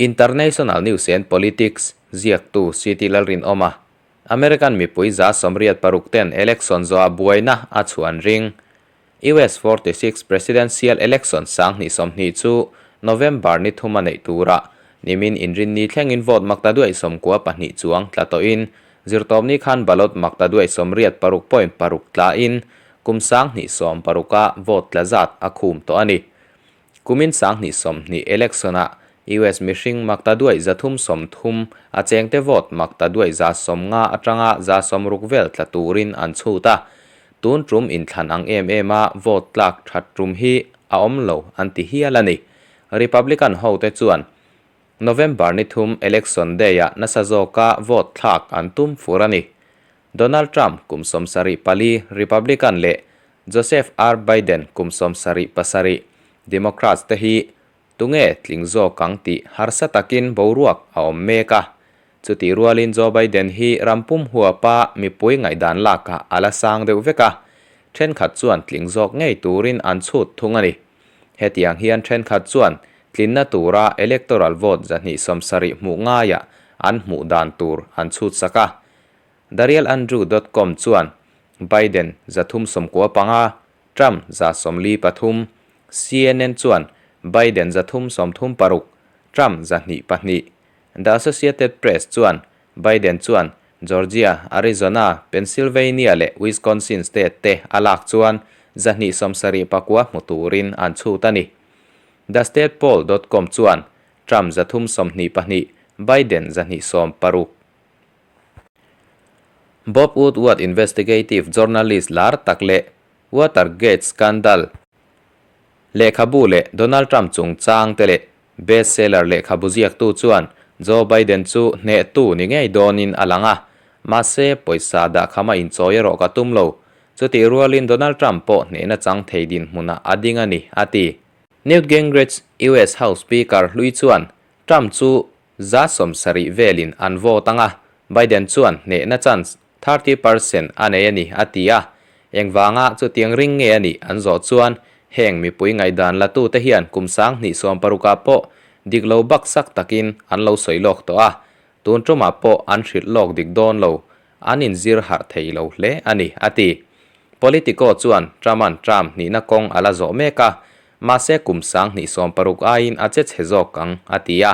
International News and Politics ziaktu CT Lalrinawma, American mipui 86 ten election zawhah buaina a chhuan ring. US 46 Presidential Election 2020 chu November ni thum a neih turah nimin inrinni thlengin vote 92 chuang tla tawhin zirtawpni khan ballot 886.6 tlain kum 2016-a vote tla zat a khum tawh a ni. Kumin 2020 election-ah US mihring 330 a chengte vote 190 atanga 60 vel tla turin an chhut a. Tun tum inthlan ang em em a vote tlak that tum hi a awm lo an ti hial a ni. Republican hote chuan November ni thum election day-ah nasa zawka vote thlak an tum fur a ni. Donald Trump kum 74 Republican leh Joseph R. Biden kum 77 Democrats te hi tunge tling zawk ang tih harsa takin boruak a awm mek a. Chutih rualin Joe Biden hi rampum huapa mipui ngaihdan lakah a la sang deuh vek a, thenkhat chuan tling zawk ngei turin an chhut thung a ni. Hetiang hian thenkhat chuan tlinna tura electoral vote 270 hmuh ngaiah an hmuh dan tur an chhut sak a. TheRealAndrew.com chuan Biden 395, Trump 143, CNN chuan Biden 336, Trump 202, The Associated Press chuan Biden chuan Georgia, Arizona, Pennsylvania leh Wisconsin state te a lak chuan 279 hmu turin an chhut a ni. TheStatePoll.com chuan Trump 322, Biden 260. Bob Woodward investigative journalist lar tak leh Watergate scandal lehkhabu leh Donald Trump chungchang te leh best seller lehkhabu ziaktu chuan Joe Biden chu hnehtu ni ngei dawnin a lang a, mahse pawisa dahkhama inchawi erawh ka tum lo. Chutih rualin Donald Trump pawh hnehna chang thei dinhmunah a ding a ni, a ti. Newt Gingrich, US House Speaker hlui chuan Trump chu 70 velin an vote anga, Biden chuan hnehna chance 30% a nei a ni, a ti a. Engvanga chutiang ring nge a nih an zawh chuan heng mipui ngaihdan latute hian kum 2016-ah pawh dik lo baksak takin an lo sawi lawk tawh a, tun tumah pawh an hrilh lawk dik dawn lo, an inzir harh thei lo hle a ni, a ti. Politico chuan Trump-a'n Trump hnihna kawng a la zawh mek a, mahse kum 2016 aiin a che chhe zawk ang, a ti a.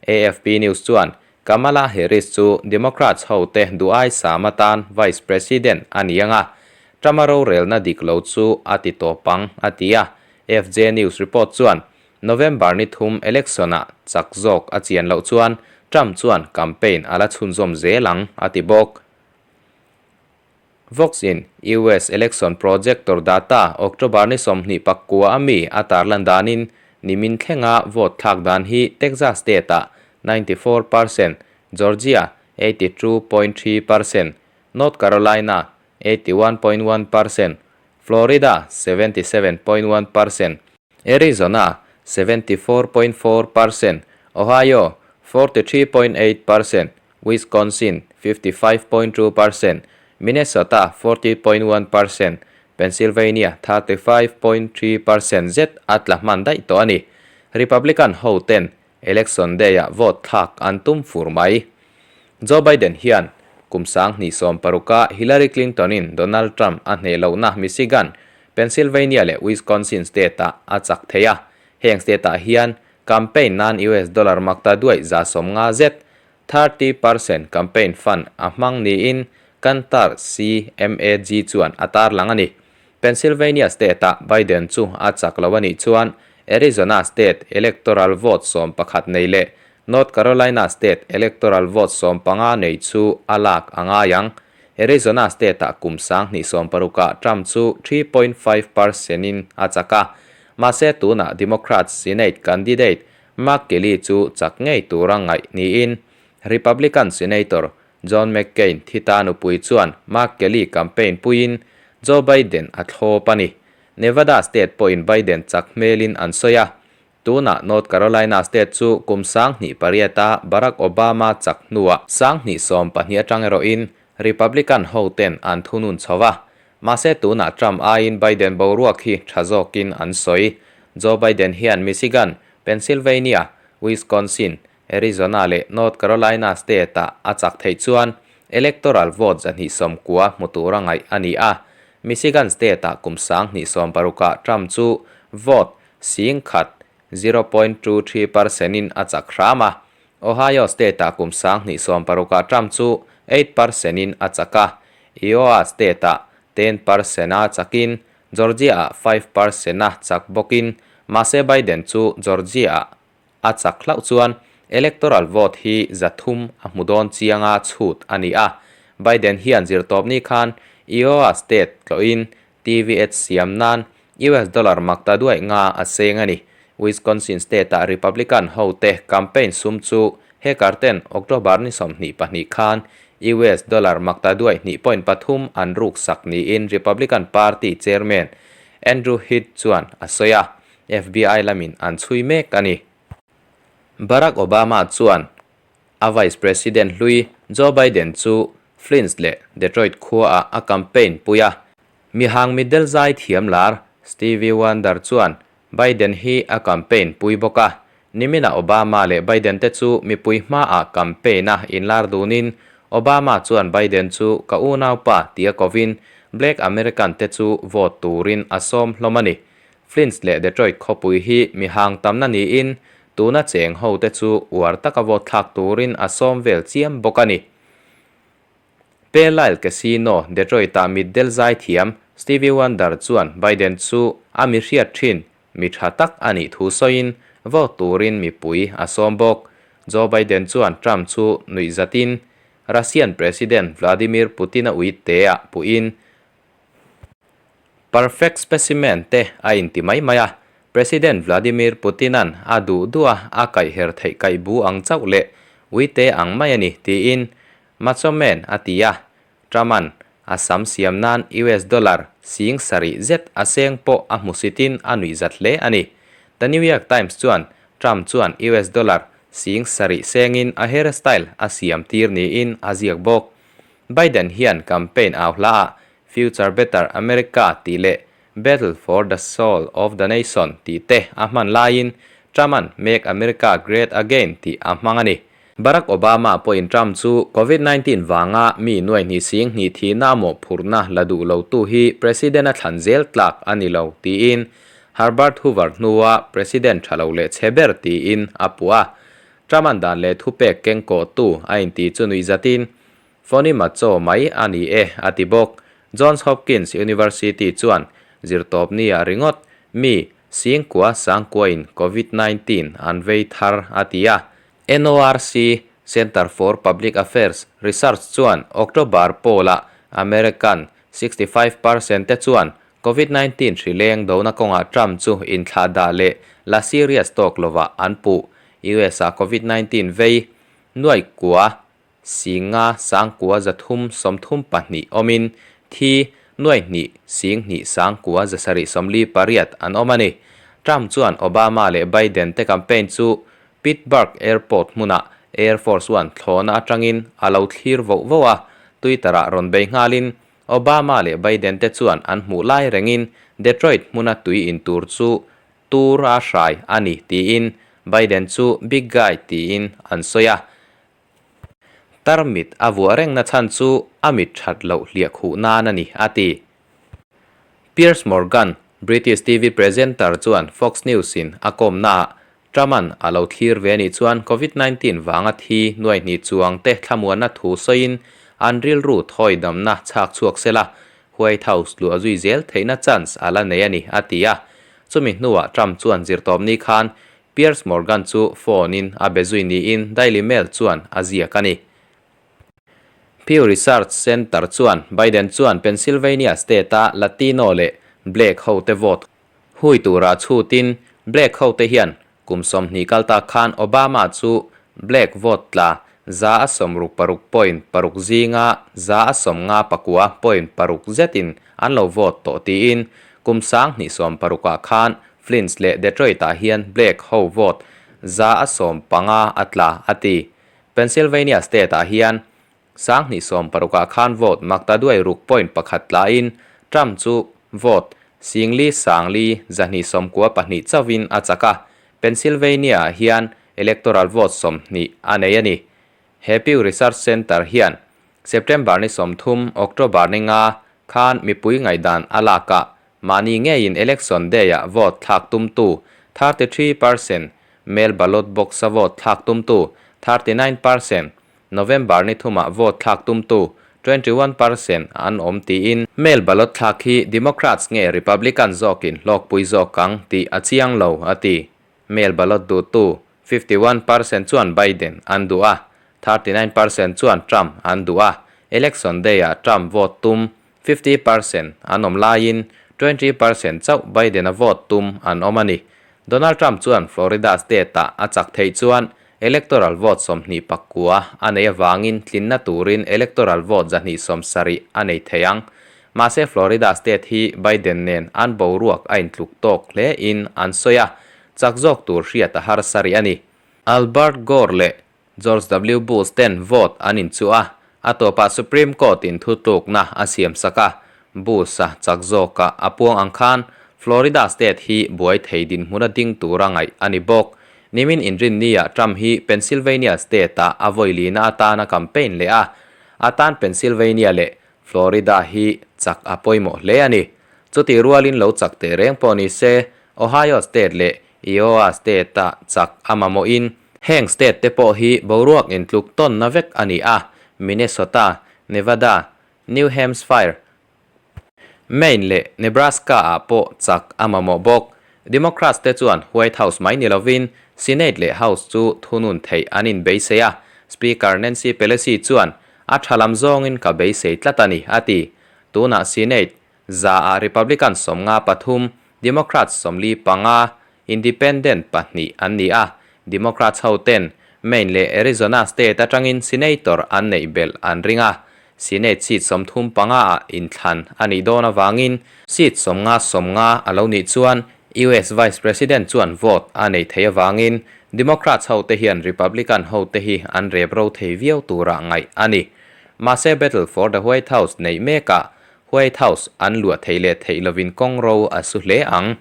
AFP News chuan Kamala Harris chu Democrats hote duhai sam atan Vice President a ni ang a, Trump-a rorelna dik lo chu a ti tawp ang, a ti a. FJ News report chuan November ni thum election-ah chak zawk a chian loh chuan Trump chuan campaign a la chhunzawm zel ang, a ti bawk. Vox in US election projector data October ni 29 a mi a tarlan danin nimin thlenga vote thlak dan hi Texas state-ah 94%, Georgia 82.3%, North Carolina 81.1%, Florida 77.1%, Arizona 74.4%, Ohio 43.8%, Wisconsin 55.2%, Minnesota 40.1%, Pennsylvania 35.3% zet a tla hman daih tawh a ni. Republican ho ten Election Day-ah vote thlak an tum fur mai. Joe Biden hian kum 2016-a Hillary Clinton-in Donald Trump a hneh lohna Michigan, Pennsylvania leh Wisconsin state-ah a chak thei a. Heng state-ah hian campaign nan US dollar 150 zet, 30% campaign fund a hmang niin Kantar CMAG chuan a tarlang a ni. Pennsylvania state-ah Biden chu a chak lo a nih chuan Arizona state electoral vote 11 nei leh North Carolina state electoral vote 15 nei chu a lak a ngai ang. Arizona state-ah kum 2016-ah Trump chu 3.5% in a chak a. Mahse tunah Democrat Senate candidate Mark Kelly chu chak ngei tura ngaih niin Republican Senator John McCain thita nupui chuan Mark Kelly campaign puiin Joe Biden a thlawp a ni. Nevada state pawhin Biden chak hmelin an sawi a. Tunah North Carolina state chu kum 2008-a Barack Obama chak hnuah 2012 atang erawhin Republican hoten an thunun chho a. Mahse tunah Trump aiin Biden boruak hi tha zawkin an sawi. Joe Biden hian Michigan, Pennsylvania, Wisconsin, Arizona leh North Carolina state-ah a chak theih chuan electoral vote 290 hmu tura ngaih a ni a. Michigan state-ah kum 2016ah Trump chu vote 10,000, 0.23 percent-in a chak hram a. Ohio state-ah kum 2016ah Trump chu 8 percent-in a chak a. Iowa state-ah 10 percent-a chakin Georgia-ah 5 percent-a chak bawkin mahse Biden chu Georgia-ah a chak hlauh chuan electoral vote hi 300 a hmu dawn chianga chhut a ni a. Biden hian zirtawpni khan Iowa state tlawhin TV ads siam nan US dollar makta duaih nga a seng a ni. Wisconsin state-ah Republican hote campaign sum chu hacker ten October ni 22 khan US dollar makta duaih 2.3 an ruk sak niin Republican Party chairman Andrew Heath chuan a sawi a, FBI lamin an chhui mek a ni. Barack Obama chuan a Vice President hlui Joe Biden chu Flint leh Detroit khuaah a campaign pui a. Mihang mitdel zai thiam lar Stevie Wonder chuan Biden hi a campaign pui bawk a. Nimina Obama leh Biden te chu mipui hmaah campaign a inlar dunin Obama chuan Biden chu ka unaupa tia kovin Black American te chu vote turin a sawm hlawm a ni. Flint leh Detroit khawpui hi mihang tamna niin tuna cheng ho te chu uar taka vote thlak turin a sawm vel chiam bawk a ni. Pe Lyle Casino, Detroit-ah mitdel zai thiam Stevie Wonder chuan Biden chu a mi hriat thin mi tha tak a nih thu sawiin vote turin mipui a sawm bawk. Joe Biden chuan Trump chu nuih zatin Russian President Vladimir Putin-a ui teah puhin Perfect specimen te a inti mai mai a, President Vladimir Putin-a'n a duh duh a a kaihher theih kaih bu ang chauh leh uite ang mai a ni tiin Macho Man a ti a, Trump-a'n a sam siam nan US dollar 70,000 zet a seng pawh a hmusitin a nuihzat hle a ni. The New York Times chuan Trump chuan US dollar 70,000 sengin a hairstyle a siam tir niin a ziak bawk. Biden hian campaign au hlaah Future Better America tih leh Battle for the Soul of the Nation tih te a hman laiin Trump-a'n Make America Great Again tih a hmang a ni. Barack Obama pawhin Trump chu Covid-19 vanga mi nuai hnih sing hnih thihna mawhphurhna la duh lotu hi President a thlan zel tlak a ni lo tiin Herbert Hoover hnua President tha lo leh chhe ber tiin a puh a. Trump-a'n dan leh thupek keng kawhtu a inti chu nuihzatin Phony Macho mai a ni e, a ti bawk. Johns Hopkins University chuan zirtawpnia ringawt mi 90,000 sangkuain Covid-19 an vei thar a ti a. NORC, Center for Public Affairs Research chuan October pawlah American 65 percent te chuan Covid-19 hri leng dona kawngah Trump chu inthlah dah leh la serious tawk lovah an puh. US-ah Covid-19 vei nuai kua 9,000 332 awmin thi 2 2 2 9 748 an awm a ni. Trump chuan Obama leh Biden te campaign chu Pittsburgh Airport hmunah Air Force One thlawhna atangin a lo thlir voh voh a, Twitter-ah rawn bei nghalin Obama leh Biden te chuan an hmuh lai rengin Detroit hmuna tui in tur chu tur a hrai a ni tiin Biden chu big guy tiin an sawi a. Tarmit a vuah rengna chhan chu a mit that loh hliah khuh nan a ni, a ti. Piers Morgan, British TV presenter chuan Fox News-in a kawmnaah Trump-a'n a lo thlir ve anih chuan Covid-19 vanga thi nuai hnih chuang te thlamuanna thu sawiin an rilru thawi damna chhak chhuak sela White House luah zui zel theihna chance a la nei a ni, a ti a. Chumi hnuah Trump chuan zirtawpni khan Piers Morgan chu phone-in a be zui niin Daily Mail chuan a ziak a ni. Pew Research Center chuan Biden chuan Pennsylvania state-a Latino leh Black hote vote hui tura chhutin Black hote hian kum 20 kal tak khan Obama chu Black vote tla 66.6 zinga 59.6 zetin an lo vote tawh tiin kum 2016ah khan Flint leh Detroit-ah hian Black ho vote 115 a tla a ti. Pennsylvania state-ah hian 2016ah khan vote makta duai 6.1 tlain Trump chu vote 4,9 292 chauhin a chak a. Pennsylvania-ah hian electoral vote 20 a nei a ni. He Pew Research Center hian September ni 30, October ni nga, khan mipui ngaihdan a lak a, mahni ngeiin election day-ah vote thlak tumtu 33%, mail ballot box-a vote thlak tumtu 39%, November ni thumah vote thlak tumtu 21% an awm tiin. Mail ballot thlak hi Democrats nge Republican zawkin hlawkpui zawk ang tih a chiang lo, a ti. Mail ballot duhtu 51% chuan Biden an duh a, 39% chuan Trump an duh a, election day-ah Trump vote tum 50% an awm laiin 20% chauh Biden-a vote tum an awm a ni. Donald Trump chuan Florida state-ah a chak theih chuan electoral vote 29 a nei avangin tlinna turin electoral vote 170 a nei thei ang. Mahse Florida state hi Biden nen an boruak a intluk tawk hlein an sawi a, chak zawk tur hriat a harsa rih a ni. Albert Gore leh George W. Bush ten vote an inchuh a, a tawpah Supreme Court in thutlukna a siam sak a, Bush-a chak zawkah a puang ang khan Florida state hi buai thei dinhmuna ding tura ngaih a ni bawk. Nimin inrinnia Trump hi Pennsylvania state-ah a vawi lina atana campaign leh a, a tan Pennsylvania leh Florida hi chak a pawimawh hle a ni. Chutih rualin lo chak teh reng pawh ni se, Ohio state leh Iowa state-ah chak a mamawhin heng state te pawh hi boruak intluk tawnna vek a ni a, Minnesota, Nevada, New Hampshire, Maine leh Nebraska-ah pawh chak a mamawh bawk. Democrats te chuan White House mai ni lovin Senate leh House chu thunun theih an inbeisei a, Speaker Nancy Pelosi chuan a tha lam zawngin ka beisei tlat a ni, a ti. Tunah Senate zaah Republican 53, Democrats 45, Independent pahnih an ni a, Democrats ho ten Maine leh Arizona state atangin Senator an neih belh an ring a, Senate seat 35 ah inthlan a nih dawn avangin seat 50 50 a lo nih chuan US Vice President chuan vote a nei thei avangin Democrats ho te hian Republican ho te hi an rep ro thei viau tura ngaih a ni. Mahse battle for the White House neih mekah White House an luah theih leh theih lovin kawng ro a su hle ang.